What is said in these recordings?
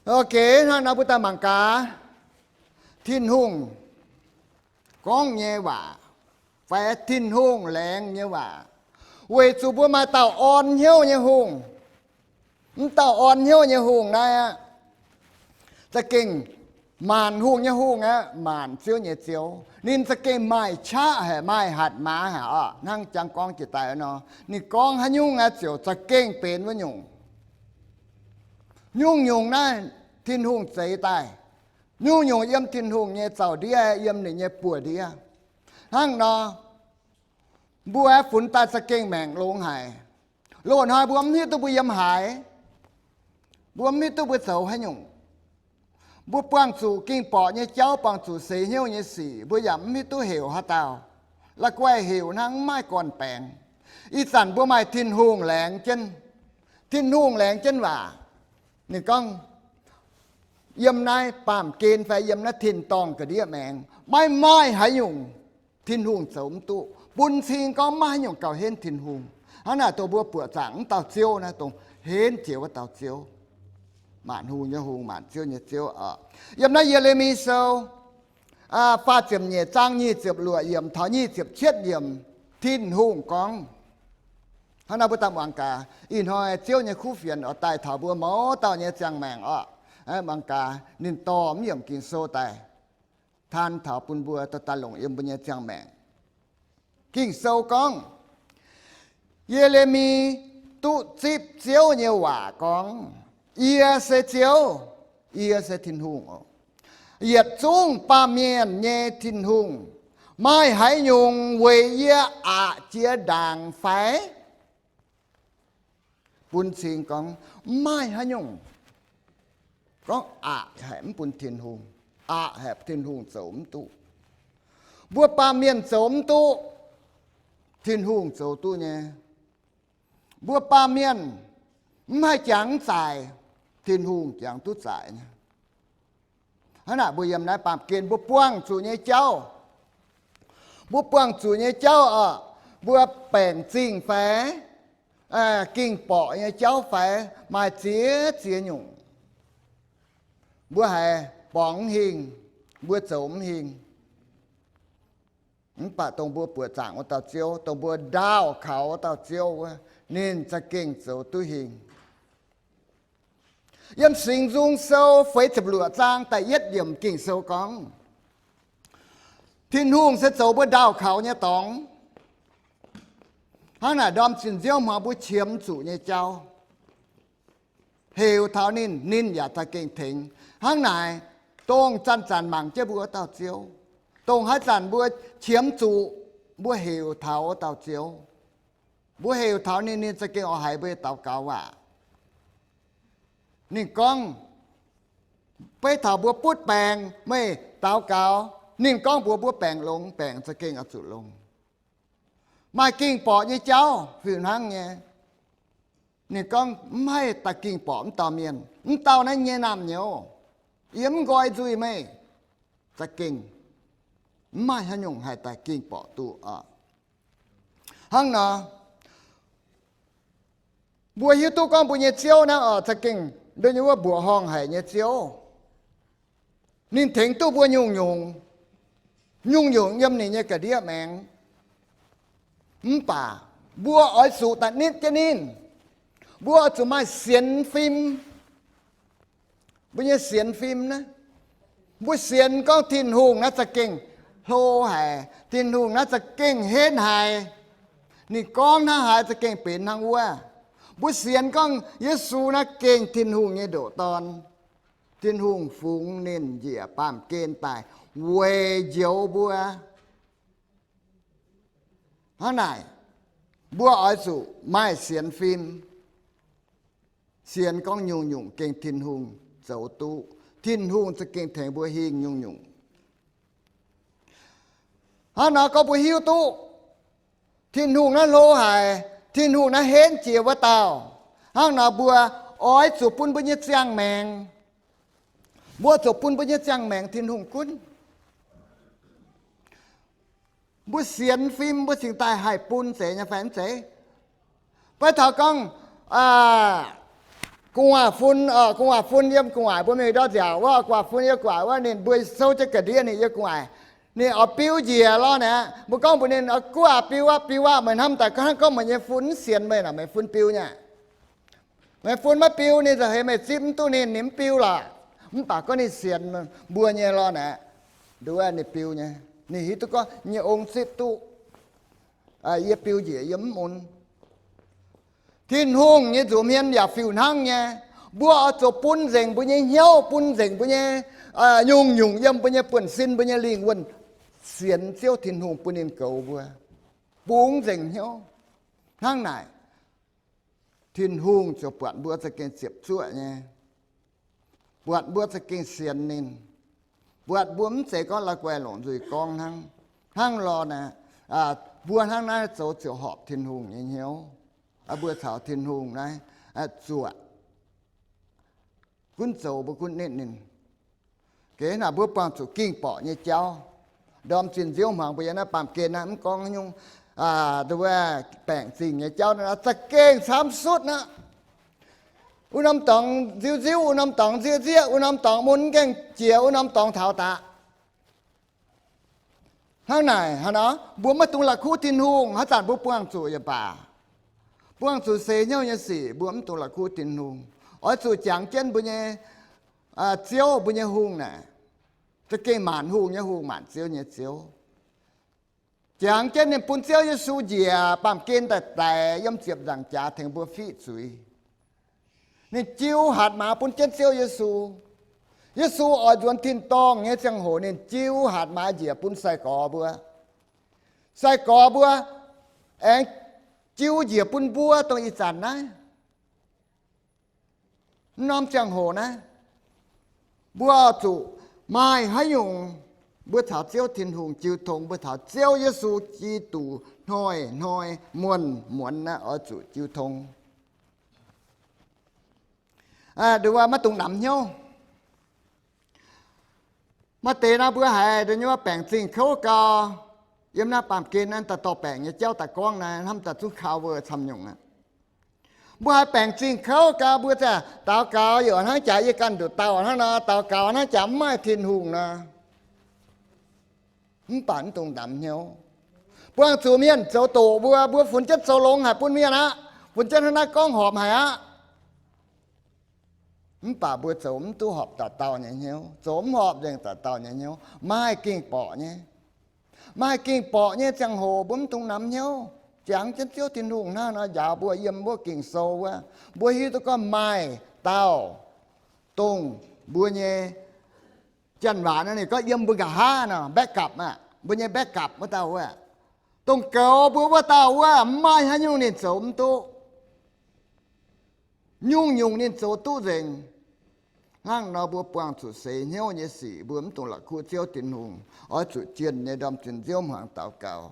Ok, hnangv nor mbuo daaih mangc gaax Tin-Hungh gorngv nyei waac, fai Tin-Hungh laengz nyei waac, weic zuqc mbuo maaih dauh orn hnyouv nyei hungh. Mv dauh orn hnyouv nyei hungh naaiv aqv, za'gengh maanc hungh nyei hungh aqv, maanc ziouv nyei Ziouv. Ninh za'gengh maaih qaqv haic, maaih hatc maaz haic oc. Hnangv jangx gorngv jiex daaih nor, ninh gorngv haaix nyungc aqv ziouc za'gengh benx wuov nyungc. Nyungc-nyungc naaiv Tin-Hungh zeix daaih, nyungc-nyungc yiem Tin-Hungh nyei zaux-ndiev, yiem ninh nyei buoz-ndiev. Hnangv nor, mbuo funx daaih za'gengh maengc longx haic. Loz-hnoi mbuo mv hiuv duqv mbuo yiem haaix, mbuo mv hiuv duqv mbuo zoux haaix nyungc. Mbuo buangh zuqc ging-borqc nyei jauv, buangh zuqc seix hnyouv nyei sic, mbuo yaac mv hiuv duqv heuc haaix dauh. La'guaih heuc hnangv mv maaih gorn-baengx. Ih zanc mbuo maaih Tin-Hungh laengz jienv, Tin-Hungh laengz jienv waac. Ninh gorngv, yiem naaiv baamh gen fai yiem naaiv tin-dorngh ga'ndiev maengx, maiv maaih haaix nyungc Tin-Hungh zoux mv duqv. Bun cing gorngv maiv haaix nyungc gauh henv Tin-Hungh. Hnangv naaic dongh mbuo buoqc zaangc mv dauh Ziouv naaiv, dongh henv jiex wuov dauh Ziouv, maanc hungh nyei Hungh, maanc ziouv nyei Ziouv oc. Yiem naaiv Ye^le^mi Sou faah ziepc nyeic zaang nyic ziepc luoqc yiemc taux nyic ziepc cietv yiemc, Tin-Hungh gorngv, hnangv naaiv mbuo daaih muangx gaax. Ih hnoi Ziouv nyei kuv fienx oix daaih taux mbuo mouz dauh nyei ziangh maengc oc. Muangx gaax, ninh dorh mv yiemc Ging-Sou daaih taan taux bun mbuo daaih longc yiem mbuo nyei ziangh maengc. Ging-Sou gorngv, Ye^le^mi duqv zipv Ziouv nyei waac gorngv, Yie se Ziouv, yie se Tin-Hungh oc, yietc zungv baamh mienh nyei Tin-Hungh. Maaih haaix nyungc weic yie aqc jiex ndaangc fai? Bun cing gorngv mv maaih haaix nyungc. Gorngv aqc haic mv bun Tin-Hungh, aqc haic Tin-Hungh zoux mv duqv. Mbuo baamh mienh zoux mv duqv, Tin-Hungh zoux duqv nyei. Mbuo baamh mienh mv haih jangx mv zaaic, Tin-Hungh jangx duqv zaaic nyei. Hnangv naaic mbuo yiem naaiv baamh gen mbuo buangh zuqc nyei jauv, mbuo buangh zuqc nyei jauv oc, mbuo baengc zingh fai, ging-borqc nyei jauv fai, maaih ziex ziex nyungc, mbuo haiz borngz mv hingh, mbuo zoux mv hingh. Mv baac dongh mbuo buoqc zaangc wuov dauh Ziouv, dongh mbuo ndaauh kaux wuov dauh Ziouv wuov, ninh za'gengh zoux duqv hingh. Yiem Singx Nzung Sou feix ziepc luoqc zaang da'yietv yiemc Ging-Sou gorngv, Tin-Hungh se zoux mbuo ndaauh kaux nyei dorngx. Hnangv naaic ndorm zinh nziouv hmuangx mbuo qiemx zuqc nyei jauv, heuc taux ninh, ninh yaac za'gengh tengx. Hnangv naaic, dongh zanc-zanc mangc jienv mbuo wuov dauh Ziouv, dongh haaix zanc mbuo qiemx zuqc, mbuo heuc taux wuov dauh Ziouv, mbuo heuc taux ninh, ninh za'gengh oix haiz mbuo nyei daux gaux waac. Ninh gorngv, beiv taux mbuo butv baengc meih daux gaux, ninh gorngv mbuox mbuo baengc longx, baengc za'gengh oix zuqc longx. Maaih ging-borqc nyei jauv fih hnangv nyei. Ninh gorngv mv haih daaih ging-borqc mv dauh mienh, mv dauh naaiv nyei naamh nyouz, yie mv nqoi nzuih meih. Za'gengh mv maaih haaix nyungc haih daaih ging-borqc duqv oc. Hnangv nor, mbuo hiuv duqv gorngv mbuo nyei Ziouv naaiv oc, za'gengh nduov nyei wuov mbuoqc horngh haic nyei Ziouv. Ninh tengx duqv mbuo nyungc-nyungc, nyungc-nyungc yiem ninh nyei ga'ndiev maengx. Mv baac mbuo oix zuqc daaih nitv jienv ninh. Mbuo oix zuqc maaih sienx fim. Mbuo nyei sienx fim naaiv, mbuo sienx gorngv Tin-Hungh naaiv za'gengh hlo haic, Tin-Hungh naaiv za'gengh henv haic. Ninh gorngv hnangv haaix za'gengh benx hnangv wuov. Mbuo sienx gorngv Yesu naaiv gengh Tin-Hungh nyei ndoqc Dorn. Tin-Hungh fungx ninh njiec baamh gen daaih weic njoux mbuo. Hnangv naaic, mbuo oix zuqc maaih sienx fim, sienx gorngv nyungc-nyungc gengh Tin-Hungh zoux duqv. Tin-Hungh za'gengh tengx mbuo hingh nyungc-nyungc. Hnangv nor gorngv mbuo hiuv duqv Tin-Hungh naaiv hlo haic, Tin-Hungh naaiv henv jiex wuov dauh, hnangv nor mbuo oix zuqc bun mbuo nyei ziangh maengc, mbuo zuqc bun mbuo nyei ziangh maengc Tin-Hungh gunv. Mbuo sienx fim mbuo cingx daaih haih bun zeiz nyei fai mv zeiz? Beiv taux gorngv, aa, gu'nguaaic fun, gu'nguaaic fun yiem gu'nguaaic mbuo mingh ndortv nziaauc wuov, gu'nguaaic fun yiem gu'nguaaic wuov, ninh mbuo souv jienv ga'ndiev ninh yiem gu'nguaaic. Ninh oix biu njiec lorqc naaic, mbuo gorngv mbuox ninh, Gu'nguaaic biu aqv, biu aqv, meih hnamv daaih hnangv gorngv meih nyei fun mv sienx meih naaic, meih fun biu nyei. Meih fun maiv biu, ninh za'heix meih zipv mv duqv ninh, ninh mv biu lorqc. Mv baac gorngv ninh sienx mbuo nyei lorqc naaic, nduov ninh biu nyei. Ninh hiuv duqv gorngv nyei ong zipv duqv, yie biu njiec yie mv mun. Tin-Hungh nyei nzuonx hmien yaac fiuv hnangv nyei. Mbuo oix zuqc bun nzengc mbuo nyei hnyouv, bun nzengc mbuo nyei nyungc-nyungc yiem mbuo nyei buonv-sin, mbuo nyei lingh wuonh sienx Ziouv Tin-Hungh bun ninh goux mbuo, bungx nzengc hnyouv. Hnangv naaic, Tin-Hungh ziouc buatc mbuo za'gengh ziepc zuoqv nyei, buatc mbuo za'gengh sienx ninh, buatc mbuo mv zeiz gorngv la'guaih longc nzuih gorngv hnangv. Hnangv lorqc naaic, mbuo hnangv naaiv zoux ziouc horpc Tin-Hungh nyei hnyouv. Mbuo caux Tin-Hungh naaiv zuoqc, gunv zoux mbuo gunv nitv ninh. Geh naaic mbuo buangh zuqc ging borqc nyei jauv. Ndorm zinh nziouv hmuangx mbuo yiem naaiv baamh gen naaiv mv gorngv nyungc, nduov, baengc zingh nyei jauv naaiv za'gengh camv sutv aqv. Wuov norm dorngx nziu-nziuv, wuov norm dorngx nzieqv-nzieqv, wuov norm dorngx mun mv gaengh jiex, wuov norm dorngx taux daqc. Hnangv naaic hnangv nor, mbuo maiv dungx la'kuqv Tin-Hungh. Haaix zanc mbuo buangh zuqc yaac baac, buangh zuqc seix hnyouv nyei sic, mbuo mv dungx la'kuqv Tin-Hungh. Oix zuqc jangx jienv mbuo nyei Ziouv, mbuo nyei hungh naaic, za'gengh maanc hungh nyei hungh, maanc ziouv nyei Ziouv. Jangx jienv ninh bun Ziouv Yesu njiec baamh gen daaih daic yiem ziepc nzaangc jaax tengx mbuo fiqv zuiz. Ninh jiu hatc maaz bun jienv Ziouv Yesu. Yesu oix nzuonx tin-dorngh nyei ziangh hoc ninh jiu hatc maaz njiec bun sai-gorx mbuo. Sai-gorx mbuo aengx jiu njiec bun mbuo dongh ih zanc naaiv. Mv norm ziangh hoc naaiv, mbuo zuqc maaih haaix nyungc, mbuo caux Ziouv Tin-Hungh jiu tong, mbuo caux Ziouv Yesu Giduc hnoi-hnoi muonz-muonz naaiv oix zuqc jiu tong. Nduov maiv dungx namx hnyouv. Maaih deix naaiv mbuo haiz da'nyeic baengc zingh kouv gau, yiem naaiv baamh gen naaiv daaih dorh baengc nyei jauv daaih gorngv naaiv, hnamv daaih zungv cover camv nyungc aqv. Mbuo haiz baengc zingh kouv gau, mbuo ziouc daux gaux yaac hnangv jaax yie ganh nduqc dauh hnangv nor, daux gaux hnangv jaax mv maaih Tin-Hungh nor. Mv baac mv dungx namx hnyouv. Buangh zuqc mienh zoux doqc mbuo, mbuo funx jienv zoux longx haic bun mienh aqv, funx jienv hnangv naaiv gorngv horpc haic aqv. Mv baac mbuo zoux mv duqv horpc dauh dauh nyei hnyouv, zoux mv horpc nzengc dauh dauh nyei hnyouv. Maaih ging-borqc nyei, maaih ging-borqc nyei ziangh hoc mbuo mv dungx namx hnyouv. Jangx jienv Ziouv Tin-Hungh hnangv nor njaaux mbuo yiem wuov Ging-Sou wuov, mbuo hiuv duqv gorngv maaih dauh dongh mbuo nyei, janx waac nor ninh gorngv yiem mbuo nqa'haav nor, backup aqv, mbuo nyei backup wuov dauh wuov, dongh goux mbuo wuov dauh wuov, mv maaih haaix nyungc ninh zoux mv duqv. Nyungc-nyungc ninh zoux duqv nzengc. Hnangv nor mbuo buangh zuqc seix hnyouv nyei sic, mbuo mv dungx la'kuqv Ziouv Tin-Hungh, oix zuqc jienh nyei ndorm zinh nziouv hmuangx daux gaux.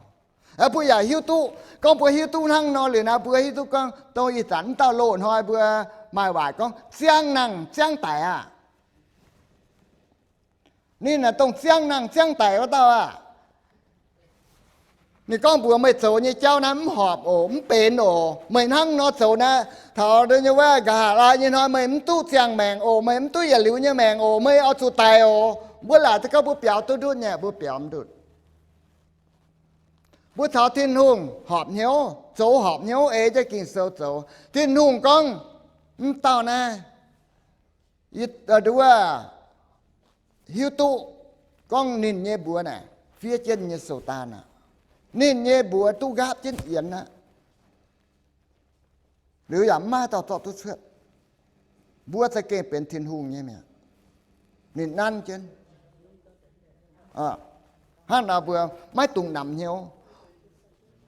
Mbuo yaac hiuv duqv gorngv mbuo hiuv duqv hnangv nor liuz naaiv, mbuo hiuv duqv gorngv dongh ih zanc mv dauh loz-hnoi mbuo maaih waac gorngv ziangv nangh ziangv daic aqv. Ninh naaic dongh ziangv nangh ziangv daic wuov dauh aqv. Ninh gorngv mbuox meih zoux nyei jauv naaiv mv horpc oc, mv benx oc. Meih hnangv nor zoux naaiv, taux nyei wuov nqa'haav laai nyei hnoi meih mv duqv ziangh maengc oc, meih mv duqv yietc liuz nyei maengc oc, meih oix zuqc daic oc. Mbuo laaic za'gengh mbuo biaux duqv ndutv nyei, mbuo biaux mv ndutv. Mbuo caux Tin-Hungh horpc hnyouv, zoux horpc hnyouv ei jienv Ging-Sou zoux. Tin-Hungh gorngv, mv dauh naaiv, nduov, hiuv duqv gorngv ninh nyei mbuox naaic fiev jienv nyei sou daan aqv. Ninh nyei mbuox duqv nqaapv jienv yienx aqv. Liuz yaac mv maaih dauh zorqv duqv cuotv. Mbuo za'gengh benx Tin-Hungh nyei mi'aqv. Ninh nanv jienv. Hnangv nor mbuo maiv dungx namx hnyouv.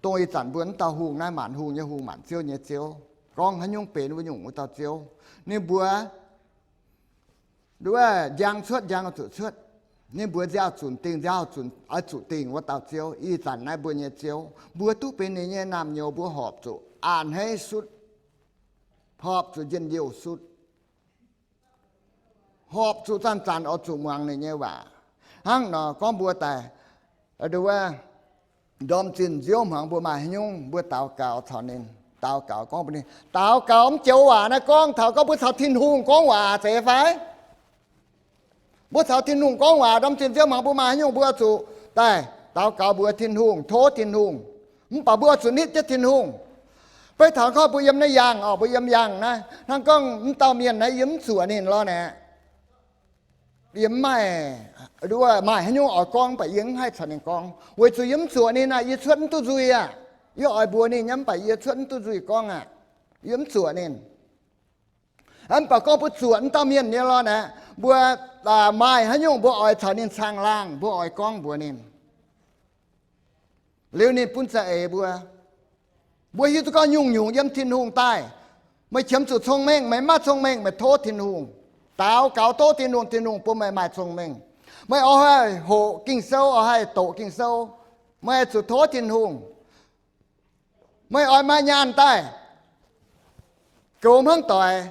Dongh ih zanc mbuo mv dauh hungh naaiv maanc hungh nyei hungh, maanc ziouv nyei Ziouv, gorngv haaix nyungc benx wuov nyungc wuov dauh Ziouv. Ninh mbuox, nduov, njang cuotv njang oix zuqc cuotv. Ninh mbuox nziaaux zunc dingh nziaaux zunc oix zuqc dingh wuov dauh Ziouv, ih zanc naaiv mbuo nyei Ziouv. Mbuo duqv benx ninh nyei naamh nyouz mbuo horpc zuqc a'hneiv sutv, horpc zuqc njien-youh sutv, horpc zuqc zanc-zanc oix zuqc muangx ninh nyei waac. Hnangv nor gorngv mbuo daaih, nduov, ndorm zinh nziouv hmuangx mbuo maaih haaix nyungc mbuo daux gaux caux ninh. Daux gaux gorngv bun ninh, daux gaux mv joux waac naaiv gorngv taux gorngv mbuo caux Tin-Hungh gorngv waac zeiz fai? Mbuo caux Tin-Hungh gorngv waac, ndorm zinh nziouv hmuangx mbuo maaih haaix nyungc mbuo zuqc daaih daux gaux mbuox Tin-Hungh, tov Tin-Hungh. Mv baac mbuo zuqc nitv jienv Tin-Hungh. Beiv taux gorngv mbuo yiem naaiv yangh orqc, mbuo yiem yangh naaiv, hnangv gorngv mv dauh mienh naaiv yie mv zuoqc ninh lorqc naaic. Yie mv maaih, maaih haaix nyungc oix gorngv, mv baac yie mv haih caux ninh gorngv, weic zuqc yie mv zuoqc ninh aqv. Yie cuotv mv duqv nzuih aqv. Yie oix mbuox ninh nyei, mv baac yie cuotv mv duqv nzuih gorngv aqv. Yie mv zuoqc ninh. Mv baac gorngv mbuo zuoqc mv dauh mienh nyei lorqc naaic, mbuo maaih haaix nyungc mbuo oix caux ninh caangh laangh, mbuo oix gorngv mbuox ninh, liuz ninh bun za'eix mbuo. Mbuo hiuv duqv gorngv nyungc-nyungc yiem Tin-Hungh daaih. Meih qiemx zuqc cong-mengh, meih mv maaih cong-mengh, meih tov Tin-Hungh. Daux gaux tov Tin-Hungh, Tin-Hungh bun meih maaih cong-mengh. Meih oix haih hoqc Ging-Sou, oix haih doqc Ging-Sou, meih zuqc tov Tin-Hungh. Meih oix maaih nyaanh daaih goux hmuangv doic,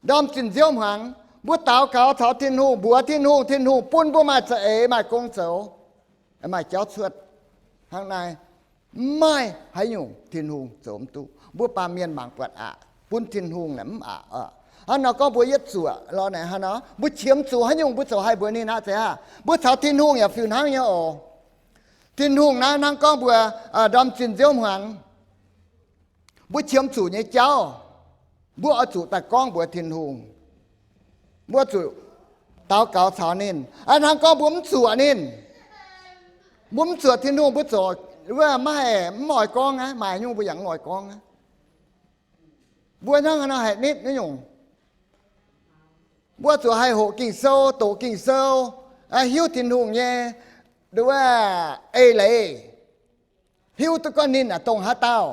ndorm zinh nziouv hmuangx, mbuo daux gaux caux Tin-Hungh, mbuox Tin-Hungh, Tin-Hungh bun mbuo maaih za'eix, maaih gong zoux, maaih jauv cuotv. Hnangv naaiv, mv maaih haaix nyungc Tin-Hungh zoux mv duqv. Mbuo baamh mienh mangc buatc aqv, bun Tin-Hungh naaic mv aqc oc. Hnangv nor gorngv mbuo yietv zuoqc lorqc naaic, hnangv nor mbuo qiemx zuqc haaix nyungc mbuo ziouc haih mbuox ninh aqv zeiz aqv. Mbuo caux Tin-Hungh yaac fiuv hnangv nyei oc. Tin-Hungh naaiv hnangv gorngv mbuo ndorm zinh nziouv hmuangx, mbuo qiemx zuqc nyei jauv, mbuo oix zuqc daaih gorngv mbuox Tin-Hungh. Mbuo zuqc daux gaux caux ninh. Hnangv gorngv mbuo mv zuoqc ninh, mbuo mv zuoqc Tin-Hungh, mbuo ziouc wuov maiv haih, mv oix gorngv aqv. Maaih nyungc mbuo yaac mv oix gorngv aqv. Mbuo hnangv haaix nor haih nitv naaiv nyungc? Mbuo zuqc haih hoqc Ging-Sou, doqc Ging-Sou, hiuv Tin-Hungh nyei, nduov, eix leiz, hiuv duqv gorngv ninh aeqv, dongh haaix dauh,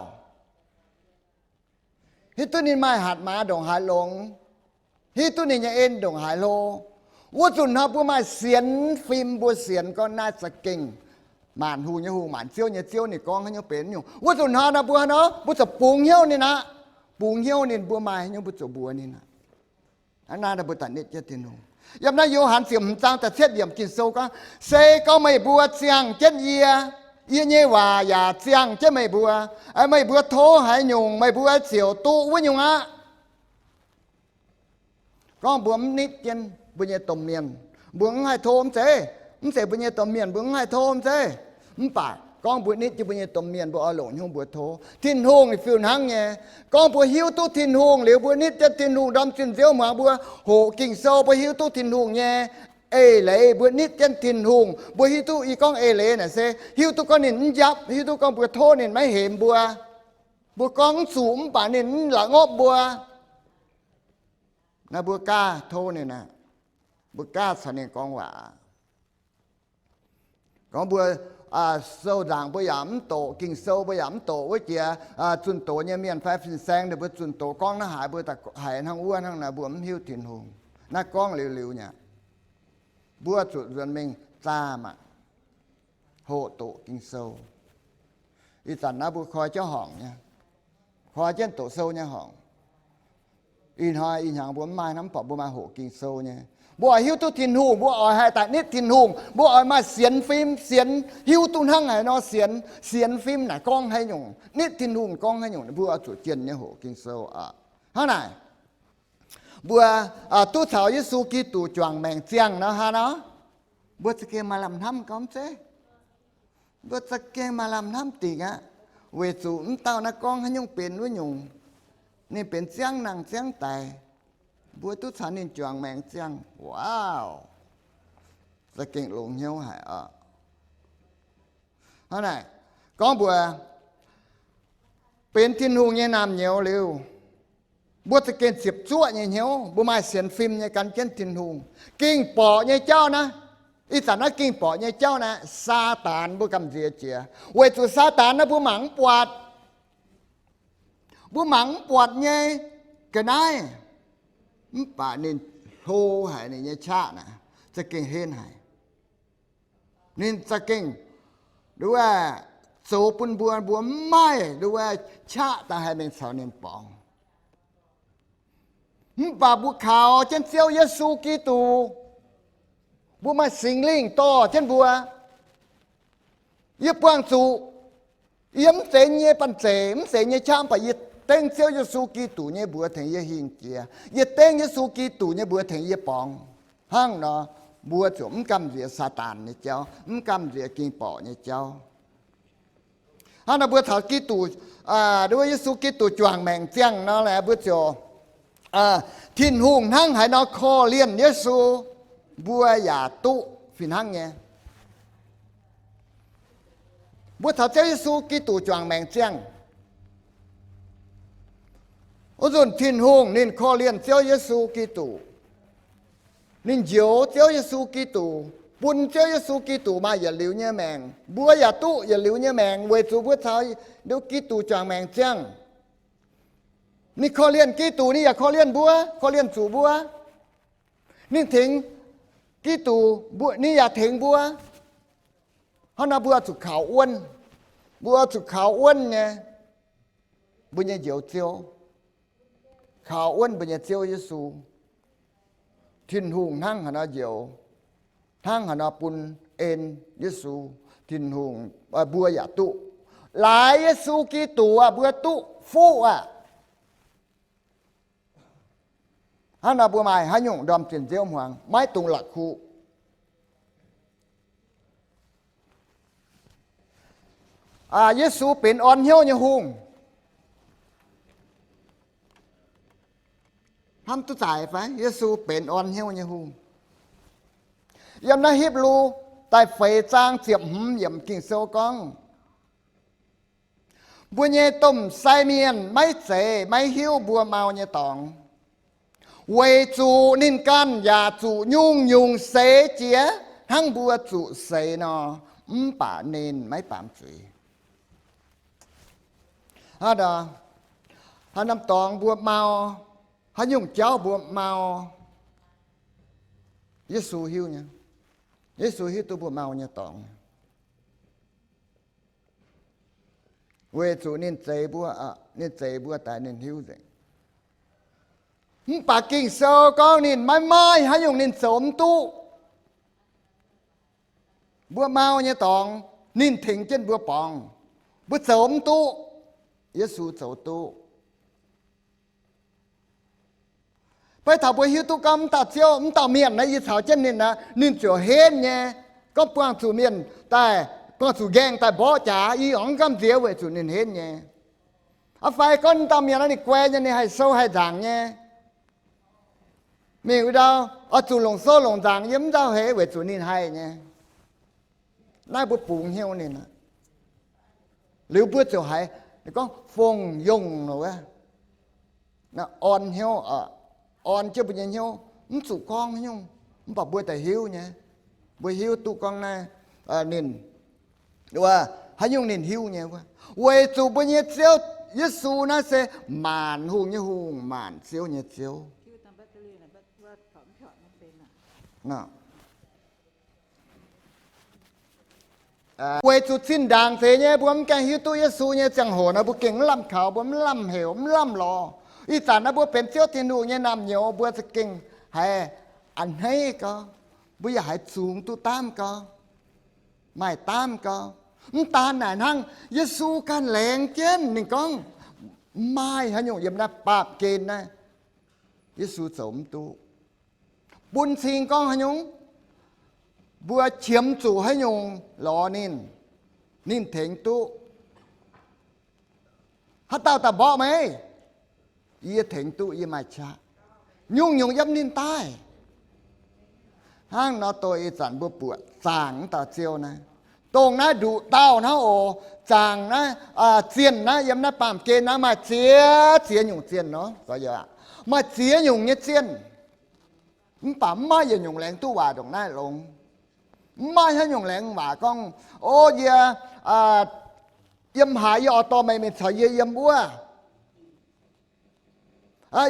hiuv duqv ninh maaih hatc maaz ndongc haaix longx, hiuv duqv ninh nyei en ndongc haaix hlo. Wuov nzunc hnoi mbuo maaih sienx fim, mbuo sienx gorngv naaiv za'gengh maanc hungh nyei Hungh, maanc ziouv nyei Ziouv, ninh gorngv haaix nyungc benx nyungc. Wuov nzunc hnoi nor mbuo hnoi, mbuo zuqc bungx hnyouv ninh aqv. Bungx hnyouv ninh, mbuo maaih haaix nyungc mbuo zuqc mbuox ninh aqv. Hnangv naaiv mbuo daaih nitv jienv Tin-Hungh. Yiem naaiv Yo^han ziepc hmz zaang da'cietv yiemc Ging-Sou gorngv, se gorngv meih mbuo ziangh jienv yie, yie nyei waac yaac ziangh jienv meih mbuo, meih mbuo tov haaix nyungc, meih mbuo ziouc duqv wuov nyungc aqv. Gorngv mbuo mv nitv jienv mbuo nyei domh mienh, mbuo mv haih tov mv zeiz. Mv zeiz mbuo nyei domh mienh mbuo mv haih tov mv zeiz. Mv baac gorngv mbuo nitv jienv mbuo nyei domh mienh, mbuo oix longc hnyouv mbuo tov. Tin-Hungh ninh fiuv hnangv nyei. Gorngv mbuo hiuv duqv Tin-Hungh liuz, mbuo nitv jienv Tin-Hungh ndorm zinh nziouv hmuangx, mbuo hoqc Ging-Sou, mbuo hiuv duqv Tin-Hungh nyei eix leiz, mbuo nitv jienv Tin-Hungh, mbuo hiuv duqv, yie gorngv eix leiz naaic se hiuv duqv gorngv ninh mv njapv, hiuv duqv gorngv mbuo tov ninh maiv hemx mbuo. Mbuo gorngv mv zuqc mv baac ninh mv la'ngopv mbuo. Naaiv mbuo gaav tov ninh aqv. Mbuo gaav caux ninh gorngv waac. Gorngv mbuo sou nzaangc mbuo yaac mv doqc, Ging-Sou mbuo yaac mv doqc, wuov jiex zunh doz nyei mienh fai fin-saeng ninh mbuo zunh doz gorngv hnangv haaix mbuo haiz hnangv wuov hnangv naaic, mbuo mv hiuv Tin-Hungh. Naaiv gorngv liuz liuz nyei aqv. Mbuo zuqc nzuonx mingh zaah maah, hoqc doqc Ging-Sou. Ih zanc naaiv mbuo koi jienv horngc nyei, koi jienv doqc sou nyei horngc. Ih hnoi ih hnyangx mbuo mv maaih hnangv, mv baac mbuo maaih hoqc Ging-Sou nyei. Mbuo oix hiuv duqv Tin-Hungh, mbuo oix haih daaih nitv Tin-Hungh, mbuo oix maaih sienx fim, sienx hiuv duqv hnangv haaix nor sienx, sienx fim naaic gorngv haaix nyungc, nitv Tin-Hungh gorngv haaix nyungc, mbuo oix zuqc jienh nyei hoqc Ging-Sou aqv. Hnangv naaic, mbuo duqv caux Yesu Giduc juangc maengc ziangh nor, hnangv nor, mbuo za'gengh maaih lamh hnamv gorngv zeiv. Mbuo za'gengh maaih lamh hnamv dingc aqv, weic zuqc mv dauh naaiv gorngv haaix nyungc benx wuov nyungc. Ninh benx ziangv nangh ziangv daic. Mbuo duqv caux ninh juangc maengc ziangh. Wow! Za'gengh longx hnyouv haic oc. Hnangv naaic, gorngv mbuo benx Tin-Hungh nyei naamh nyouz liuz, mbuo za'gengh ziepc zuoqv nyei hnyouv, mbuo maaih sienx fim nyei gan jienv Tin-Hungh. Ging-borqc nyei jauv naaiv, ih zanc naaiv ging-borqc nyei jauv naaiv, Saadaan mbuo gamh nziex jiex, weic zuqc Saadaan naaiv mbuo mangc mv buatc. Mbuo mangc mv buatc nyei ga'naaiv, mv baac ninh hlo haic, ninh nyei qaqv naaic za'gengh henv haic. Ninh za'gengh nduov zoux bun mbuo, mbuo mv maaih nduov qaqv daaih haih mingh caux ninh borngz. Mv baac mbuo kaux jienv Ziouv Yesu Giduc, mbuo maaih Singx Lingh dorh jienv mbuo. Yie buangh zuqc Yie mv zeiz nyei banh zeic, mv zeiz nyei qaqv, mv baac yie dengv Ziouv Yesu Giduc nyei mbuox tengx yie hingh jiex. Yie dengv Yesu Giduc nyei mbuox tengx yie borngz. Hnangv nor, mbuo ziouc mv gamh nziex Saadaan nyei jauv, mv gamh nziex ging-borqc nyei jauv. Hnangv nor mbuo caux Giduc, Yesu Giduc juangc maengc ziangh nor, mbuo ziouc, Tin-Hungh hnangv haaix nor korv-lienh Yesu, mbuo yaac duqv fih hnangv nyei. Mbuo caux Ziouv Yesu Giduc juangc maengc ziangh, wuov nzunc Tin-Hungh ninh korv-lienh Ziouv Yesu Giduc. Ninh njoux Ziouv Yesu Giduc, bun Ziouv Yesu Giduc maaih yietc liuz nyei maengc. Mbuo yaac duqv yietc liuz nyei maengc weic zuqc mbuo caux Giduc juangc maengc ziangh. Ninh korv-lienh Giduc, ninh yaac korv-lienh mbuo, korv-lienh zuqc mbuo. Ninh tengx Giduc, ninh yaac tengx mbuo. Hnangv nor mbuo zuqc kaux wuonv, mbuo zuqc kaux wuonv nyei mbuo nyei Njoux Ziouv, kaux wuonv mbuo nyei Ziouv Yesu. Tin-Hungh hnangv haaix nor njoux, hnangv haaix nor bun en Yesu, Tin-Hungh, mbuo yaac duqv. Laaix Yesu Giduc aqv, mbuo duqv fuqv aqv. Hnangv nor mbuo maaih haaix nyungc ndorm zinh nziouv hmuangx maiv dungx la'kuqv. Yesu benx orn hnyouv nyei hungh. Hnamv duqv zaaix fai? Yesu benx orn hnyouv nyei hungh. Yiem naaiv Hipv^lu da'feix zaang ziepc hmz yiemc Ging-Sou gorngv, mbuo nyei domh sai mienh maiv zeiz maiv hiuv mbuo mau nyei dorngx, weic zuqc ninh ganh yaac zuqc nyungc-nyungc seix jiex hnangv mbuo zuqc seix nor, mv baac ninh maiv baamz zuiz. Hnangv nor, haaix norm dorngx mbuo mau, haaix nyungc jauv mbuo mau, Yesu hiuv nyei. Yesu hiuv duqv mbuo mau nyei dorngx. Weic zuqc ninh zeix mbuo, ninh zeix mbuo daaih ninh hiuv nzengc. Mv baac Ging-Sou gorngv ninh maiv maaih haaix nyungc ninh zoux mv duqv. Mbuo mau nyei dorngx ninh tengx jienv mbuo borngz. Mbuo zoux mv duqv, Yesu zoux duqv. Beiv taux mbuo hiuv duqv gorngv mv dauh ziouv, mv dauh mienh naaiv yie caux jienv ninh aqv, ninh ziouc henv nyei. Gorngv buangh zuqc mienh daaih, buangh zuqc nqaengh daaih mborqv jaax, yie oix mv gamh nziex weic zuqc ninh henv nyei. Aa fai gorngv mv dauh mienh naaiv ninh guai nyei, ninh haih sou haih nzaangc nyei, mingh wuov ndau oix zuqc longc sou longc nzaangc yie mv nzauh heix weic zuqc ninh haih nyei. Naaiv mbuo bungx hnyouv ninh aqv. Liuz mbuo ziouc haiz gorngv fongc yongh wuov, orn hnyouv, orn jienv mbuo nyei hnyouv, mv zuqc gorngv haaix nyungc, mv baac mbuo daaih hiuv nyei. Mbuo hiuv duqv gorngv naaiv, ninh, haaix nyungc ninh hiuv nyei wuov, weic zuqc mbuo nyei Ziouv Yesu naaiv se maanc hungh nyei Hungh, maanc ziouv nyei Ziouv. Weic zuqc zinh ndaangc zeiz nyei mbuo mv gaengh hiuv duqv Yesu nyei ziangh hoc nor, mbuo gengh mv lamh kaux, mbuo mv lamh heuc, mv lamh lorz. Ih zanc naaiv mbuo benx Ziouv Tin-Hungh nyei naamh nyouz, mbuo za'gengh haiz a'hneiv gau, mbuo yaac haiz zungx duqv daamv gau, maaih daamv gau. Mv daan naaic hnangv, Yesu ganh laengz jienv ninh gorngv, mv maaih haaix nyungc yiem naaiv baamh gen naaiv Yesu zoux mv duqv. Bun cing gorngv haaix nyungc, mbuo qiemx zuqc haaix nyungc lorz ninh, ninh tengx duqv. Haaix dauh daaih mborqv meih? Yie tengx duqv, yie maaih qaqv. Nyungc-nyungc yiem ninh daaih. Hnangv nor dongh ih zanc mbuo buatc zaangc wuov dauh Ziouv naaiv, dongh naaiv nduqc dauh hnangv oc. Zaangc naaiv, zienh naaiv, yiem naaiv baamh gen naaiv maaih ziex ziex nyungc zienh nor, maaih ziex nyungc nyei zienh. Mv baac mv maaih yietc nyungc laengz duqv waac ndongc naaiv longx. Mv maaih haaix nyungc laengz waac gorngv, o, yie yiem haaix yie oix dorh meih mingh caux yie yiem wuov.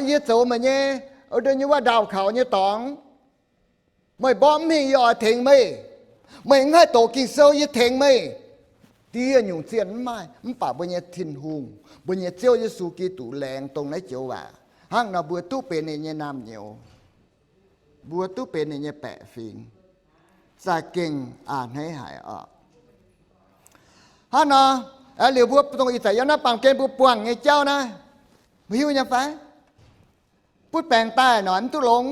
Yie zoux meih nyei, o, nyei wuov ndaauh kaux nyei dorngx. Meih mborqv mv hingh yie oix tengx meih. Meih mv haih doqc Ging-Sou yie tengx meih. Dieh nyungc zienh mv maaih, mv baac mbuo nyei Tin-Hungh, mbuo nyei Ziouv Yesu Giduc laengz dongh naaiv joux waac. Hnangv nor mbuo duqv benx ninh nyei naamh nyouz, mbuo duqv benx ninh nyei baeqc fingx, za'gengh a'hneiv haic oc. Hnangv nor, Liuz mbuo dongh ih zanc yiem naaiv baamh gen mbuo buangh nyei jauv naaiv, mbuo hiuv nyei fai? Butv baengc daaih noic mv duqv longx.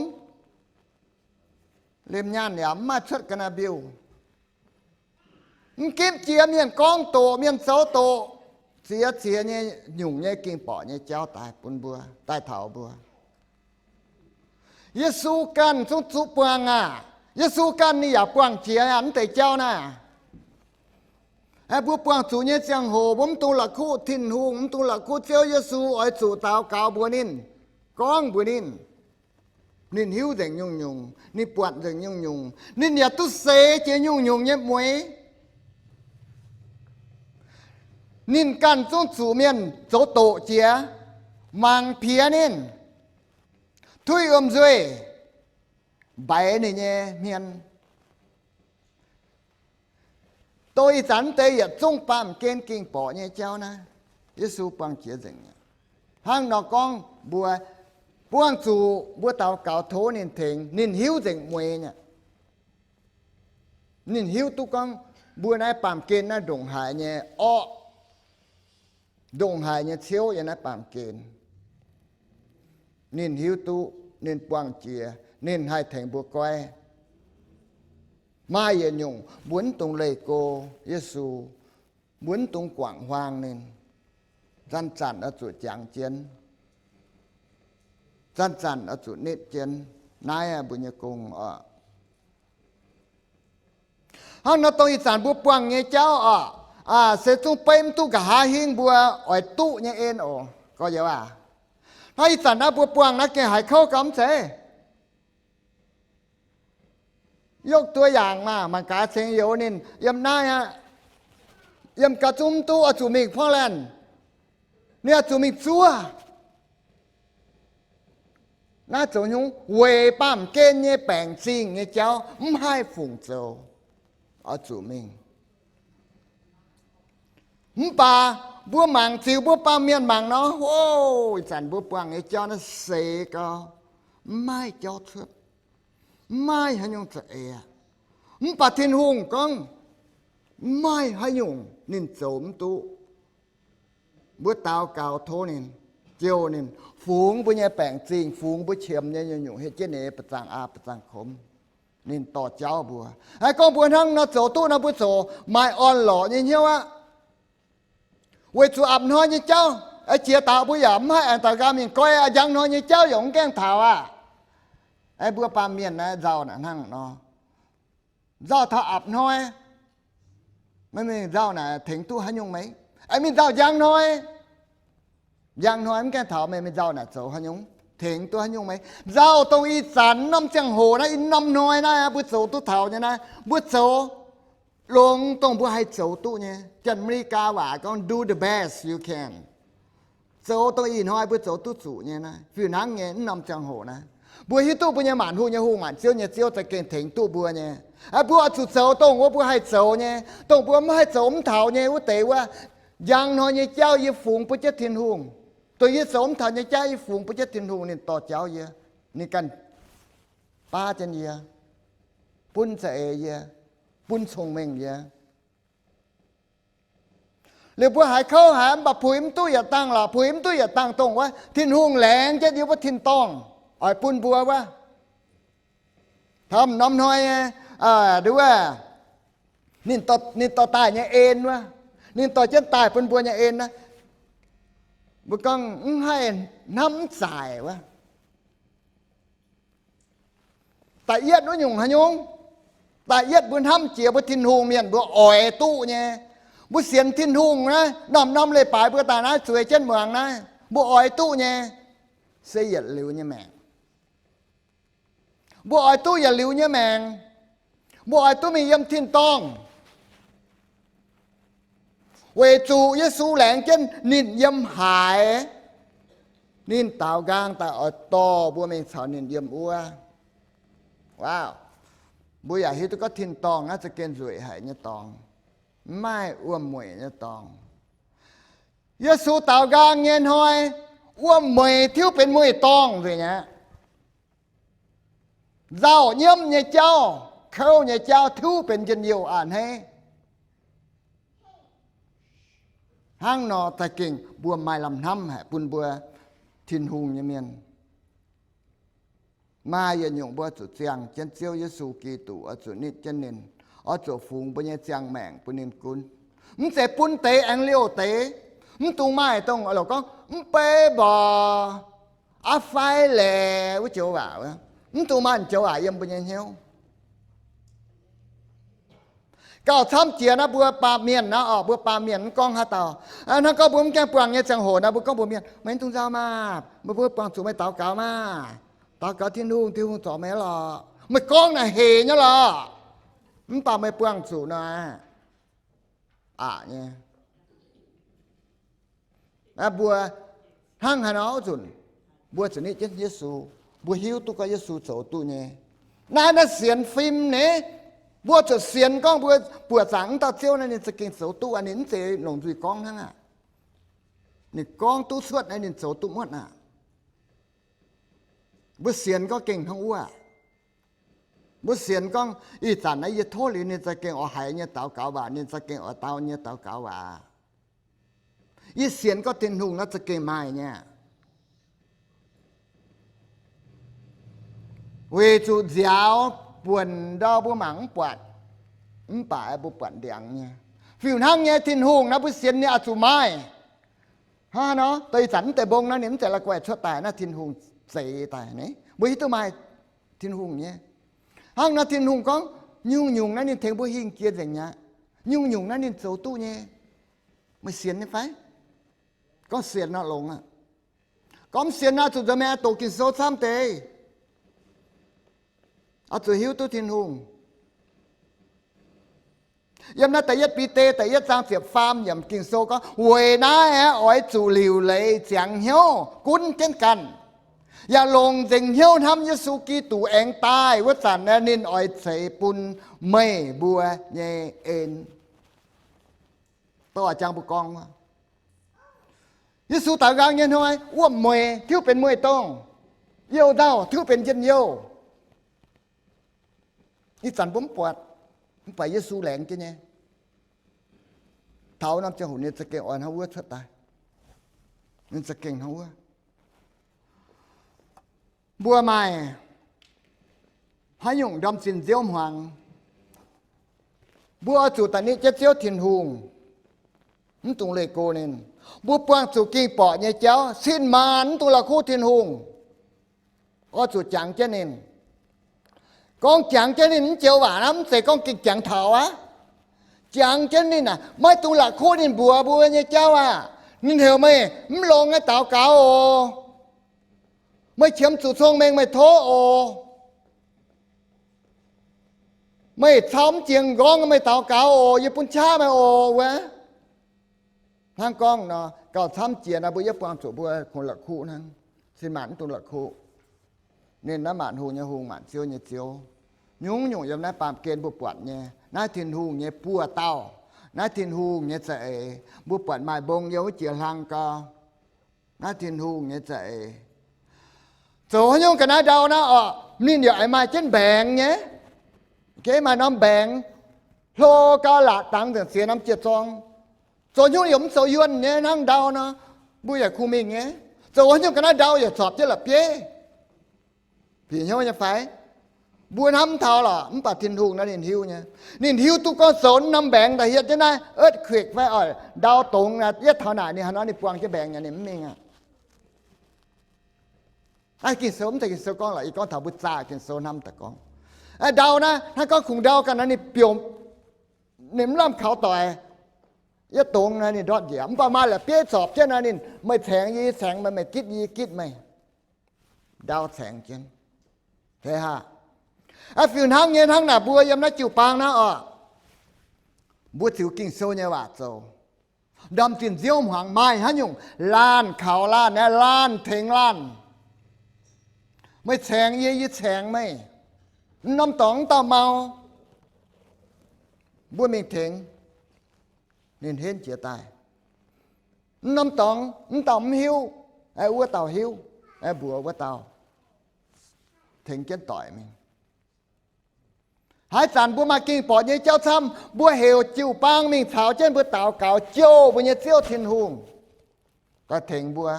Liemh nyaanh yaac mv maaih cuotv ga'naaiv-mbiuh. Mv gipv jiex mienh gorngv doqc, mienh zoux doqc, ziex ziex nyei nyungc nyei ging borqc nyei jauv daaih bun mbuo, daaih taux mbuo. Yesu ganh zungv zuqc buangh aac. Yesu ganh ninh yaac buangh jiex aqv, mv deix jauv naaiv. Mbuo buangh zuqc nyei ziangh hoc mbuo mv dungx la'kuqv Tin-Hungh, mv dungx la'kuqv Ziouv Yesu, oix zuqc daux gaux mbuox ninh, gorngv mbuox ninh. Ninh hiuv nzengc nyungc-nyungc, ninh buatc nzengc nyungc-nyungc, ninh yaac duqv seix jiex nyungc-nyungc nyei mueix. Ninh ganh zungv zuqc mienh zoux doqc jiex, mangc piex ninh, tuiv wuom nzuih, mbaix ninh nyei hmien. Dongh ih zanc mv deix yietc zungv baamh gen ging borqc nyei jauv naaiv, Yesu buangh jiex nzengc. Hnangv nor gorngv mbuo buangh zuqc mbuo daux gaux tov ninh tengx, ninh hiuv nzengc mueix nyei. Ninh hiuv duqv gorngv mbuo naaiv baamh gen naaiv ndongc haaix nyei orqv, ndongc haaix nyei ciouv yiem naaiv baamh gen. Ninh hiuv duqv, ninh buangh jiex, ninh haih tengx mbuo goiv. Maaih yietc nyungc mbuo mv dungx leih go Yesu, mbuo mv dungx guangc huaang ninh. Zanc-zanc oix zuqc jangx jienv, zanc-zanc oix zuqc nitv jienv. Naaiv mbuo nyei gong oc. Hnangv nor dongh ih zanc mbuo buangh nyei jauv oc, se zungv beiv mv duqv nqa'haav hingv mbuo oix duqv nyei en oc. Gorx-youz aac, hnangv ih zanc naaiv mbuo buangh naaiv gengh haiz kouv gau mv zeiz? Yiem duqv yaangc maah, mangc gaax ceng youz ninh yiem naaiv aqv, yiem gau zungv mv duqv, oix zuqc mingh Portland, ninh oix zuqc mingh zuov. Naaiv zoux nyungc weic baamh gen nyei baengc zingh nyei jauv mv haih fungc zoux, oix zuqc mingh. Mv baac mbuo mangc ziux mbuo baamh mienh mangc nor, ov, ih zanc mbuo buangh nyei jauv naaiv seix gau, mv maaih jauv cuotv, mv maaih haaix nyungc za'eix aqv. Mv baac Tin-Hungh gorngv mv maaih haaix nyungc ninh zoux mv duqv. Mbuo daux gaux tov ninh, jouh ninh fungx mbuo nyei baengc zingh, fungx mbuo qiemx nyei nyungc-nyungc, hietv jienv ninh nyei ba'zangc aa ba'zangc komx. Ninh dorh jauv mbuo. Aa, gorngv mbuo hnangv nor zoux duqv nor, mbuo ziouc maaih orn-lorqc nyei hnyouv aqv. Weic zuqc apc hnoi nyei jauv, jiex daaih mbuo yaac mv haih aengx daux gaux mingh goiv aqv. Njang hnoi nyei jauv yaac mv gaengh taux aqv. Mbuo baamh mienh naaiv nzauh naaic hnangv nor, nzauh taux apc hnoi, meih mingh nzauh naaic tengx duqv haaix nyungc meih? Mingh nzauh njang hnoi, njang hnoi mv gaengh taux, meih mingh nzauh naaic zoux haaix nyungc, tengx duqv haaix nyungc meih? Nzauh dongh ih zanc norm ziangh hoc naaiv, i norm hnoi naaiv mbuo zoux duqv taux nyei naaiv, mbuo zoux longx dongh mbuo haih zoux duqv nyei. Janx-America waac gorngv do the best you can. Zoux dongh ih hnoi mbuo zoux duqv zuqc nyei naaiv, fih hnangv nyei mv norm ziangh hoc naaiv. Mbuo hiuv duqv mbuo nyei maanc hungh nyei Hungh, maanc ziouv nyei Ziouv za'gengh tengx duqv mbuo nyei. Mbuo oix zuqc zoux dongh wuov mbuo haih zoux nyei. Dongh mbuo mv haih zoux mv taux nyei wuov deix wuov, njang hnoi nyei jauv yie fungx bun jienv Tin-Hungh. Dongh yie zoux mv taux nyei jauv yie fungx bun jienv Tin-Hungh, ninh dorh jauv yie, ninh ganh baav jienv yie, bun za'eix yie, bun cong-mengh yie. Liuz mbuo haiz kouv haic, mv baac puix mv duqv yietc dangh lorqc, puix mv duqv yietc dangh dongh wuov Tin-Hungh laengz jienv yie wuov tin-dorngh oix bun mbuo wuov. Taux norm hnoi, wuov, ninh dorh daaih nyei en wuov, ninh dorh jienv daaih bun mbuo nyei en naaiv, mbuo gorngv mv haih hnamv mv zaaic wuov. Da'yietv wuov nyungc haaix nyungc? Da'yietv mbuo hnamv jiex mbuo Tin-Hungh mienh mbuo oix duqv nyei. Mbuo sienx Tin-Hungh naaiv, norm-norm leiz-baaix mbuo daaih naaiv zueiz jienv muangx naaiv, mbuo oix duqv nyei se yietc liuz nyei maengc. Mbuo oix duqv yietc liuz nyei maengc. Mbuo oix duqv mingh yiem tin-dorngh. Weic zuqc Yesu laengz jienv ninh yiem haaix, ninh daaux nqaang daaih oix dorh mbuo mingh caux ninh yiem wuov. Wow! Mbuo yaac hiuv duqv gorngv tin-dorngh naaiv za'gengh nzueic haic nyei dorngx, mv maaih wuom-mueic nyei dorngx. Yesu daaux nqaang nyei hnoi, wuom-mueic tiuv benx mueiz-dorngh nzengc aqv. Nzauh nyiemv nyei jauv, kouv nyei jauv tiuv benx njien-youh a'hneiv. Hnangv nor za'gengh mbuo maaih lamh hnamv haic bun mbuo Tin-Hungh nyei mienh. Maaih yietc nyungc mbuo zuqc ziangh jienv Ziouv Yesu Giduc, oix zuqc nitv jienv ninh, oix zuqc fungx mbuo nyei ziangh maengc bun ninh gunv. Mv zeiz bun deix aengx liouh deix. Mv dungx maaih dongh lorqc gorngv mv bei mborqc, aav fai laeqc wuov joux waac. Mv dungx maaih joux waac yiem mbuo nyei hnyouv. Gauh camv jiex naaiv mbuo baamh mienh naaiv oc, mbuo baamh mienh mv gorngv haaix dauh. Hnangv gorngv mbuo mv gaengh buangh nyei ziangh hoc naaiv, mbuo gorngv mbuox mienh, meih mv dungx nzauh maah! Meih mbuo buangh zuqc meih daux gaux maah! Daux gaux Tin-Hungh, Tin-Hungh zorc meih lorqc. Meih gorngv naaic hec nyei lorqc. Mv baac meih buangh zuqc nor, aqc nyei. Mbuo hnangv haaix nor nzunc, mbuo zuqc nitv jienv Yesu. Mbuo hiuv duqv gorngv Yesu zoux duqv nyei. Naaiv, naaiv sienx fim nyei. Mbuo zuqc sienx gorngv mbuo buoqc zaangc wuov dauh Ziouv naaiv ninh za'gengh zoux duqv aqv. Ninh mv zeiz longc nzuih gorngv hnangv aqv. Ninh gorngv duqv cuotv naaiv ninh zoux duqv muotv aqv. Mbuo sienx gorngv gengh hnangv wuov. Mbuo sienx gorngv ih zanc naaiv yie tov liuz ninh za'gengh oix haiz nyei daux gaux waac, ninh za'gengh oix dau nyei daux gaux waac. Yie sienx gorngv Tin-Hungh naaiv za'gengh maaih nyei. Weic zuqc nziaaux buonc ndau mbuo mangc mv buatc, mv baac mbuo buatc ndiangx nyei. Fiuv hnangv nyei, Tin-Hungh naaiv mbuo sienx nyei oix zuqc maaih. Hnangv nor, deix ih zanc mv deix mbong naaiv ninh mv zeiz la'guaih cuotv daaih, naaiv Tin-Hungh zeix daaih nyei. Mbuo hiuv duqv maaih Tin-Hungh nyei. Hnangv nor Tin-Hungh gorngv, nyungc-nyungc naaiv ninh tengx mbuo hingh jiex nzengc mi'aqv. Nyungc-nyungc naaiv ninh zoux duqv nyei. Meih sienx nyei fai? Gorngv sienx nor longx aqv. Gorngv mv sienx nor zuqc nzuonx mingh doqc Ging-Sou camv deix, oix zuqc hiuv duqv Tin-Hungh. Yiem naaiv da'yietv Bide da'yietv zaang ziepc faam yiemc Ging-Sou gorngv, weic naaiv aeqv, oix zuqc liuc leiz ziangx hnyouv gunv jienv ganh, yaac longc nzengc hnyouv hnamv Yesu Giduc aengx daaih wuov zanc aeqv, ninh oix ceix bun meih mbuo nyei en. Dorh jangx mbuo gorngv wuov, Yesu daaux nqaang nyei hnoi wuom-mueiz tiuv benx mueiz-dongh, youh nzauh tiuv benx njien-youh. Ih zanc mbuo mv buatc, mv baac Yesu laengz jienv nyei. Taux norm ziangh hoc ninh za'gengh oix hnangv wuov cuotv daaih. Ninh za'gengh hnangv wuov. Mbuo maaih haaix nyungc ndorm zinh nziouv hmuangx, mbuo oix zuqc daaih nitv jienv Ziouv Tin-Hungh, mv dungx leih go ninh. Mbuo buangh zuqc ging-borqc nyei jauv, cin-maanc mv dungx la'kuqv Tin-Hungh. Oix zuqc jangx jienv ninh. Gorngv jangx jienv ninh mv joux waac naaiv mv zeiz gorngv gengh jangx taux aqv. Jangx jienv ninh aac, maiv dungx la'kuqv ninh mbuox mbuo nyei jauv aqv. Ninh heuc meih mv longx nyei daux gaux oc. Meih qiemx zuqc cong-mengh meih tov oc. Meih cau mv jiex m'nqorngv meih daux gaux oc, yie bun qaqv meih oc wuov. Hnangv gorngv nor, gauh camv jiex nor mbuo yie buangh zuqc mbuo kungx la'kuqv hnangv. Cin-maanc mv dungx la'kuqv. Ninh naaiv maanc hungh nyei Hungh, maanc ziouv nyei Ziouv. Nyungc-nyungc yiem naaiv baamh gen mbuo buatc nyei, naaiv Tin-Hungh nyei buoz-dauh, naaiv Tin-Hungh nyei za'eix. Mbuo buatc maaih mbong yiem wuov jiex hlang gau, naaiv Tin-Hungh nyei za'eix. Zoux haaix nyungc ga'naaiv ndau naaiv orqc, ninh yaac maaih jienv mbaengx nyei. Geh maaih norm mbaengx, hlo gau laatc dangx nzengc ziex norm jiex zorng. Zoux haaix nyungc yaac mv zoux yuonh nyei hnangv ndau nor, mbuo yaac kungx mingh nyei. Zoux haaix nyungc ga'naaiv ndau yaac zorpc jienv la'bieiv. Bieqc hnyouv nyei fai? Mbuo hnamv mv taux lorqc, mv baac Tin-Hungh naaiv ninh hiuv nyei. Ninh hiuv duqv gorngv zoux norm mbaengx daaih hietv jienv naaiv earthquake fai oix ndau dongz naaiv, yietv taux naaic ninh haaix nor ninh buangh jienv mbaengx nyei, ninh mv mingh aqv. Naaiv Ging-Sou mv zeiz Ging-Sou gorngv lorqc, yie gorngv taux mbuo zaah Ging-Sou hnamv daaih gorngv. Ndau naaiv hnangv gorngv kungx ndau ganh nor ninh biomv, ninh mv lamh kaux doic. Yietv dongz naaiv ninh ndortv njiec, mv baac maaih la'bieiv zorpc jienv naaiv ninh, meih caengx yie, yie caengx meih, meih gitv yie, yie gitv meih. Ndau caengx jienv. Aa, fiuv hnangv nyei hnangv naaic mbuo yiem naaiv jiu-baang naaiv orqc, mbuo ziux Ging-Sou nyei waac zoux. Ndorm zinh nziouv hmuangx maaih haaix nyungc laanh kaux laanh, laanh tengx laanh. Meih caengx yie, yie caengx meih. Mv norm dorngx mv dauh mau, mbuo mingh tengx ninh henv jiez daaih. Mv norm dorngx mv dauh mv hiuv, wuov dauh hiuv, mbuox wuov dauh, tengx jienv doic mingh. Haaix zanc mbuo maaih ging-borqc nyei jauv camv, mbuo heuc jiu-baang mingh caux jienv mbuo daux gaux jouh mbuo nyei Ziouv Tin-Hungh daaih tengx mbuo,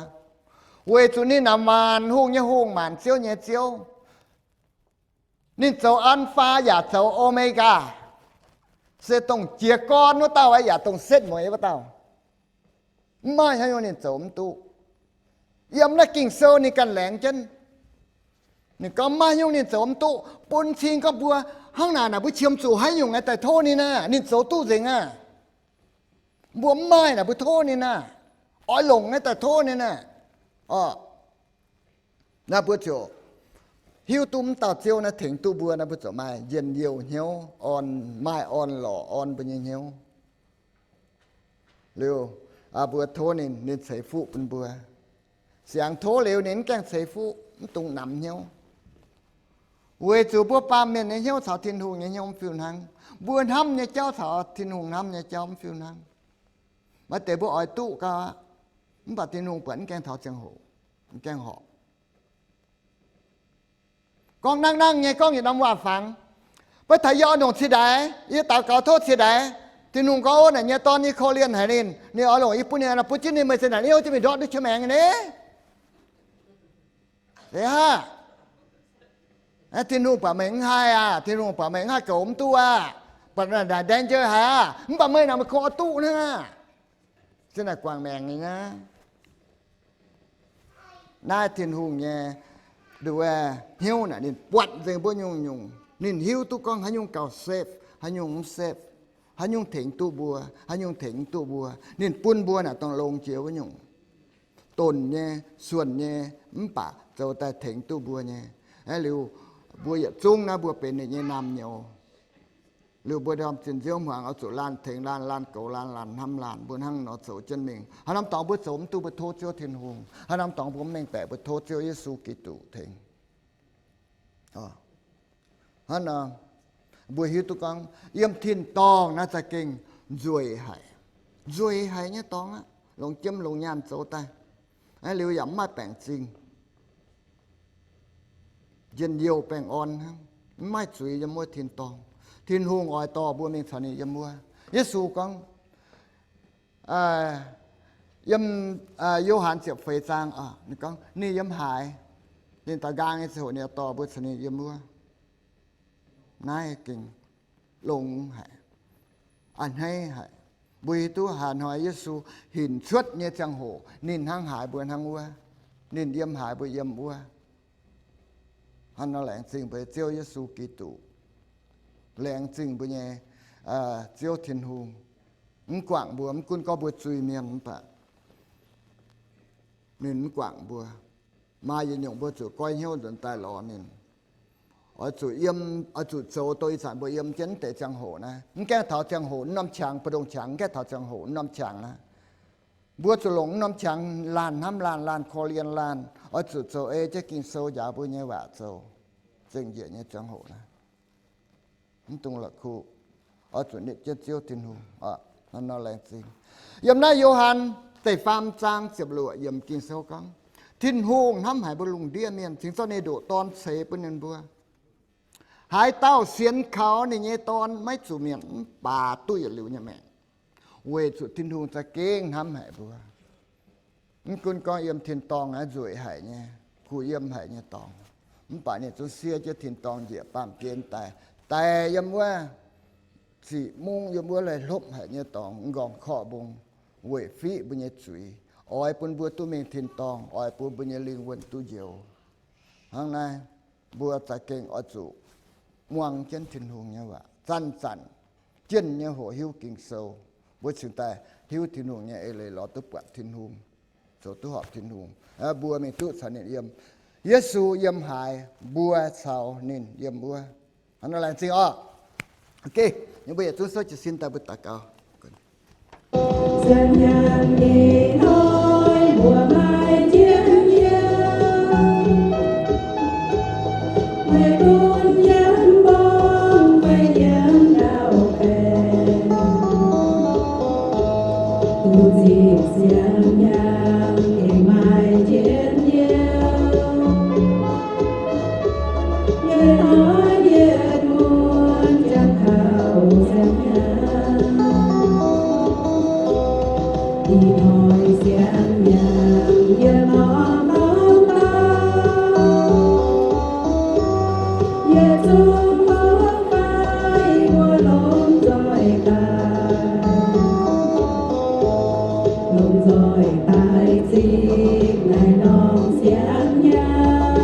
weic zuqc ninh naaic maanc hungh nyei Hungh, maanc ziouv nyei Ziouv. Ninh zoux An^faa yaac zoux O^me^gaa, se dongh jiez gorn wuov dauh yaac dongh setv mueiz wuov dauh. Mv maaih haaix nyungc ninh zoux mv duqv. Yiem naaiv Ging-Sou ninh ganh laengz jienv. Ninh gorngv mv maaih haaix nyungc ninh zoux mv duqv. Bun cing gorngv mbuo hnangv naaic, naaic mbuo qiemx zuqc haaix nyungc aengx daaih tov ninh aah? Ninh zoux duqv nzengc aah. Mbuo mv maaih naaic mbuo tov ninh aah. Oix longc aengx daaih tov ninh aah. Orqc, naaiv mbuo ziouc hiuv duqv mv dauh Ziouv naaiv tengx duqv mbuo naaiv, mbuo ziouc maaih njien-youh hnyouv, orn, maaih orn-lorqc orn mbuo nyei hnyouv. Liuz, mbuo tov ninh, ninh ceix fuqv bun mbuo. Siangx tov liuz ninh mv gaengh ceix fuqv, mv dungx namx hnyouv. Weic zuqc mbuo baamh mienh nyei hnyouv caux Tin-Hungh nyei hnyouv mv fiuv hnangv. Mbuo hnamv nyei jauv caux Tin-Hungh hnamv nyei jauv mv fiuv hnangv. Maaih deix mbuo oix duqv gau aqv, mv baac Tin-Hungh buatc mv gaengh taux ziangh hoc, mv gaengh horpc. Gorngv nangv nangv nyei gorngv yietc norm waac-fangx. Beiv taux yie oix longc ciex ndaix, yie daux gaux tov ciex ndaix, Tin-Hungh gorngv, ov, naaic nyei dorn, yie korv-lienh haic ninh, ninh oix longc yie bun ninh, bun jienv ninh meih se naaic niouv jienv mingh ndortv duqv qiemx maengx nyei. Deix haav, Tin-Hungh buatc meih mv haih aqv, Tin-Hungh buatc meih mv haih goux mv duqv aqv, buatc naaic danger haic aqv, mv baac meih naaic meih kungx oix duqv hnangv aqv. Se naaic guangc maengc nyei aqv. Naaiv Tin-Hungh nyei nduov hnyouv naaic ninh buatc nzengc mbuo nyungc-nyungc. Ninh hiuv duqv gorngv haaix nyungc gauh safe, haaix nyungc mv safe, haaix nyungc tengx duqv mbuo, haaix nyungc tengx mv duqv mbuo. Ninh bun mbuo naaic dongh longx jiex wuov nyungc, donc nyei, suonc nyei, mv baac zoux daaih tengx duqv mbuo nyei. Aqv liuz, mbuo yietc zungv naaiv mbuo benx ninh nyei naamh nyouz. Liuz mbuo ndorm zinh nziouv hmuangx oix zuqc laanh tengx laanh, laanh goux laanh, laanh hnamv laanh, mbuo hnangv nor zoux jienv mingh. Haaix norm dorngx mbuo zoux mv duqv, mbuo tov Ziouv Tin-Hungh. Haaix norm dorngx mbuo mv mengh baeqc, mbuo tov Ziouv Yesu Giduc tengx. Hnangv nor, mbuo hiuv duqv gorngv yiem tin-dorngh naaiv za'gengh nzueic haic. Nzueic haic nyei dorngx aqv, longc jiem longc nyaanh zoux daaih. Aqv liuz yaac mv maaih baengc zingh, njien-youh baengh orn hnangv, mv maaih zuiz yiem wuov tin-dorngh. Tin-Hungh oix dorh mbuo mingh caux ninh yiem wuov. Yesu gorngv, yiem Yo^han ziepc feix zaang, ninh gorngv ninh yiem haaix, ninh daux nqaang nyei ziangh hoc ninh dorh mbuo caux ninh yiem wuov. Naaiv gengh longx haic, a'hneiv haic. Mbuo hiuv duqv haaix hnoi Yesu hinc cuotv nyei ziangh hoc ninh hnangv haaix mbuo hnangv wuov, ninh yiem haaix mbuo yiem wuov. Hnangv nor laengz zingh mbuo Ziouv Yesu Giduc, laengz zingh mbuo nyei Ziouv Tin-Hungh. Mv guangc mbuo, mv gunv gorngv mbuo zuiz-mienh mv baac ninh mv guangc mbuo. Maaih yietc nyungc mbuo zuqc goiv hnyouv nzuonx daaih lorz ninh. Oix zuqc yiem, oix zuqc zoux dongh ih zanc mbuo yiem jienv deix ziangh hoc naaiv. Mv gaengh taux ziangh hoc wuov norm qangx, mbu'ndongx qangx, mv gaengh taux ziangh hoc wuov norm qangx naaiv, mbuo zuqc longc wuov norm qangx laanh hnamv laanh, laanh korv-lienh laanh. Oix zuqc zoux ei jienv Ging-Sou njaaux mbuo nyei waac zoux, zengc njiec nyei ziangh hoc naaiv. Mv dungx la'kuqv, oix zuqc nitv jienv Ziouv Tin-Hungh. Hnangv nor laengz zingh. Yiem naaiv Yo^han da'faam zaang ziepc luoqc yiemc Ging-Sou gorngv, Tin-Hungh hnamv haic mbuo lungh ndiev mienh cingx zorqv ninh ndoqc Dorn ceix bun ninh mbuo. Haaix dauh sienx kaux ninh nyei Dorn maiv zuqc mietc mv baac duqv yietc liuz nyei maengc. Weic zuqc Tin-Hungh za'gengh hnamv haic mbuo. Mv gunv gorngv yiem tin-dorngh naaiv nzueic haic nyei, kuh yiem haic nyei dorngx, mv baac ninh zungv siev jienv tin-dorngh njiec baamh gen daaih, daic yiem wuov ziqc mungv, yiem wuov laih hlopv haic nyei dorngx, m'nqorngv korqv mbong, weic fiqv mbuo nyei zuiz, oix bun mbuo duqv mingh tin-dorngh, oix bun mbuo nyei lingh wuonh duqv njoux. Hnangv naaiv, mbuo za'gengh oix zuqc muangx jienv Tin-Hungh nyei waac, zanc-zanc jienh nyei hoc hiuv Ging-Sou, mbuo cingx daaih hiuv Tin-Hungh nyei eix leiz, lorz duqv buatc Tin-Hungh, zoux duqv horpc Tin-Hungh. Mbuo mingh duqv caux ninh yiem. Yesu yiem haaix, mbuo caux ninh yiem wuov. Hnangv nor laengz zingh orqc. Ok, mbuo yietc zungv souv jiez sin daaih mbuo daux gaux. Ih hnoi siang-hnyangx yie norm norm dauh, yie zungv mbuo fai mbuo lomh nzoih daaih, lomh nzoih daaih zingh naaiv norm siang-hnyangx.